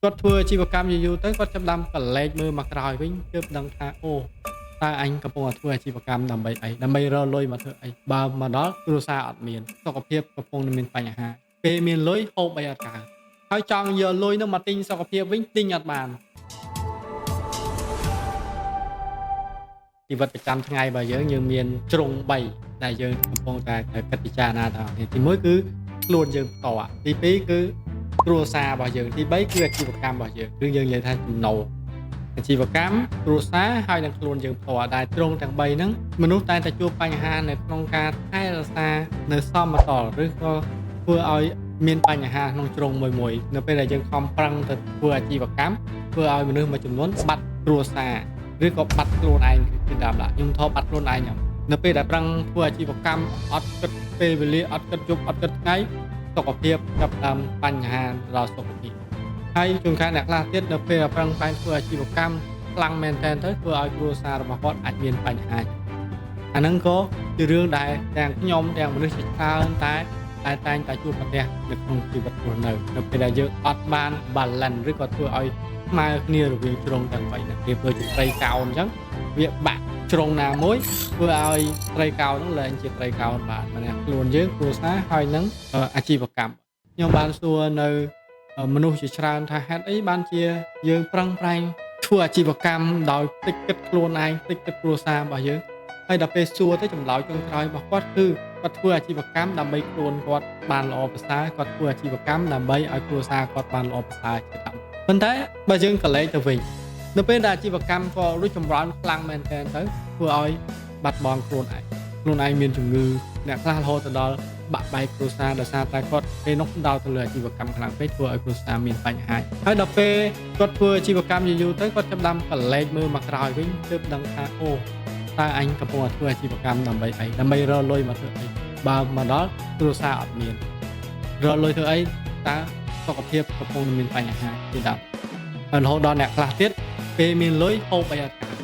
គាត់ធ្វើអាជីវកម្មយូរៗទៅគាត់ចាប់ផ្ដើមកលែកមើលមកក្រោយវិញទើបដឹងថាអូតើអញកំពុងតែធ្វើអាជីវកម្មដើម្បីអីដើម្បីរកលុយមកធ្វើអីបើមកដល់គ្រួសារអត់មានសុខភាពកំពុងតែមានបញ្ហាពេលមានលុយហូបអីអត់កើតហើយចង់យកលុយនោះមកទិញសុខភាពវិញទិញអត់បានជីវិតប្រចាំថ្ងៃរបស់យើងយើងមានជ្រុង3ដែលយើងកំពុងតែគិតពិចារណាដល់ទី1គឺខ្លួនយើងផ្ទាល់ទី2គឺគ្រួសាររបស់យើងទី3គឺអាជីវកម្មរបស់យើងគឺយើងនិយាយថាចំណូលអាជីវកម្មគ្រួសារហើយនិងខ្លួនយើងផ្ទាល់ដែលជ្រុងទាំង3ហ្នឹងមនុស្សតែងតែជួបបញ្ហានៅក្នុងការថែរក្សានៅសមតុល្យឬក៏ធ្វើឲ្យមានបញ្ហាក្នុងជ្រុងមួយមួយនៅពេលដែលយើងខំប្រឹងទៅធ្វើអាជីវកម្មធ្វើឲ្យមនុស្សមួយចំនួនបាត់គ្រួសារឬក៏បាត់ខ្លួនឯងគឺដើមឡាខ្ញុំថតបាត់ខ្លួនឯងនៅពេលដែលប្រឹងធ្វើអាជីវកម្មអត់គិតពេលវេលាអត់គិតយប់អត់គិតថ្ងៃសុខភាពចាប់ផ្ដើមបញ្ហាដល់សុខភាពហើយជួនកាលអ្នកខ្លះទៀតនៅពេលប្រឹងប្រែងធ្វើអាជីវកម្មខ្លាំងមែនទែនទៅធ្វើឲ្យគ្រួសាររបស់គាត់អាចមានបញ្ហាអាហ្នឹងក៏ជារឿងដែលទាំងខ្ញុំទាំងមនុស្សជាច្រើនតែតែងតែជួបប្រទះនៅក្នុងជីវិតរស់នៅនៅពេលដែលយើងអត់បាន balance ឬក៏ធ្វើឲ្យស្មើគ្នារវាងជ្រុងទាំង3ហ្នឹងប្រៀបដូចជាត្រីកោណអញ្ចឹងវាបាក់ជ្រុងណាមួយធ្វើឲ្យត្រីកោណហ្នឹងលែងជាត្រីកោណបានម្នាក់ខ្លួនយើងគ្រួសារហើយនឹងអាជីវកម្មខ្ញុំបានសួរនៅមនុស្សជាច្រើនថាហេតុអីបានជាយើងប្រឹងប្រែងធ្វើអាជីវកម្មដោយតិចគិតខ្លួនឯងតិចគិតគ្រួសាររបស់យើងហើយដល់ពេលសួរទៅចម្លើយចុងក្រោយរបស់គាត់គឺគាត់ធ្វើអាជីវកម្មដើម្បីខ្លួនគាត់បានល្អប្រសើរគាត់ធ្វើអាជីវកម្មដើម្បីឲ្យគ្រួសារគាត់បានល្អប្រសើរជាដើមប៉ុន្តែបើយើងកលែកទៅវិញនៅពេលដែលអាជីវកម្មក៏រីកចម្រើនខ្លាំងមែនទែនទៅធ្វើឲ្យបាត់បង់ខ្លួនឯងខ្លួនឯងមានជំងឺអ្នកខ្លះរហូតទៅដល់បាក់បែកគ្រួសារដោយសារតែគាត់ពេលនោះផ្ដោតទៅលើអាជីវកម្មខ្លាំងពេកធ្វើឲ្យគ្រួសារមានបញ្ហាហើយដល់ពេលគាត់ធ្វើអាជីវកម្មយូរៗទៅគាត់ចាប់ផ្ដើមកលែកមើលមកក្រោយវិញទើបដឹងថាអូតើអញកំពុងតែធ្វើអាជីវកម្មដើម្បីអីដើម្បីរកលុយមកធ្វើអីបើមកដល់គ្រួសារអត់មានរកលុយធ្វើអីតើសុខភាពកំពុងមានបញ្ហាជាដើមហើយរហូតដល់អ្នកខ្លះទៀតពេលមានលុយហូបអីអត់កើត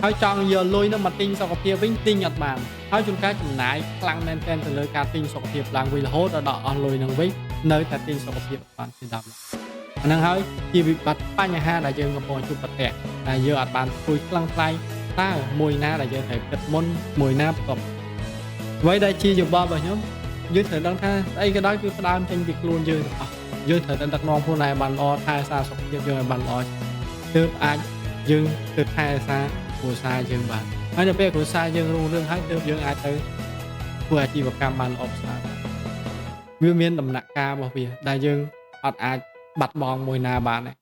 ហើយចង់យកលុយនោះមកទិញសុខភាពវិញទិញអត់បានហើយជួនកាលចំណាយខ្លាំងមែនទែនទៅលើការទិញសុខភាពឡើងវិញរហូតដល់អស់លុយនឹងវិញនៅតែទិញសុខភាពបានជាដើមអាហ្នឹងហើយជាវិបត្តិបញ្ហាដែលយើងកំពុងជួបប្រទះដែលយើងអត់បានជួយខ្លាំងខ្លាយតើមួយណាដែលយើងត្រូវគិតមុនមួយណាបន្ទាប់អ្វីដែលជាយោបល់របស់ខ្ញុំយើងត្រូវដឹងថាស្អីក៏ដោយគឺផ្ដើមចេញពីខ្លួនយើងទាំងអស់យើងត្រូវតែដឹកនាំខ្លួនឯងបានល្អថែរក្សាសុខភាពយើងឲ្យបានល្អទើបអាចយើងទៅថែរក្សាគ្រួសារយើងបានហើយនៅពេលគ្រួសារយើងរុងរឿងហើយទើបយើងអាចទៅធ្វើអាជីវកម្មបានល្អប្រសើរវាមានដំណាក់កាលរបស់វាដែលយើងអត់អាចបាត់បង់មួយណាបានទេ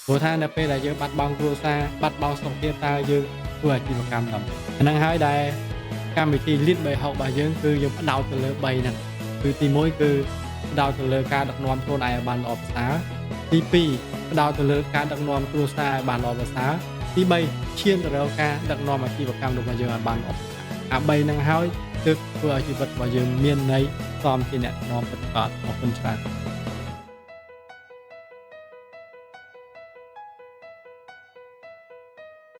ព្រោះថានៅពេលដែលយើងបាត់បង់គ្រួសារបាត់បង់សុខភាពតើយើងធ្វើអាជីវកម្មដើម្បីហ្នឹងហើយដែលកម្មវិធី Lead 36របស់យើងគឺយើងផ្ដោតទៅលើ3ហ្នឹងគឺទី1គឺផ្ដោតទៅលើការដឹកនាំខ្លួនឯងឲ្យបានល្អប្រសើរទី2ផ្ដោតទៅលើការដឹកនាំគ្រួសារឲ្យបានល្អប្រសើរទី3ឈានទៅរកការដឹកនាំអាជីវកម្មរបស់យើងឲ្យបានល្អប្រសើរអា3ហ្នឹងហើយទើបធ្វើឲ្យជីវិតរបស់យើងមានន័យសមជាអ្នកនាំពិតប្រាកដអរគុណច្រើន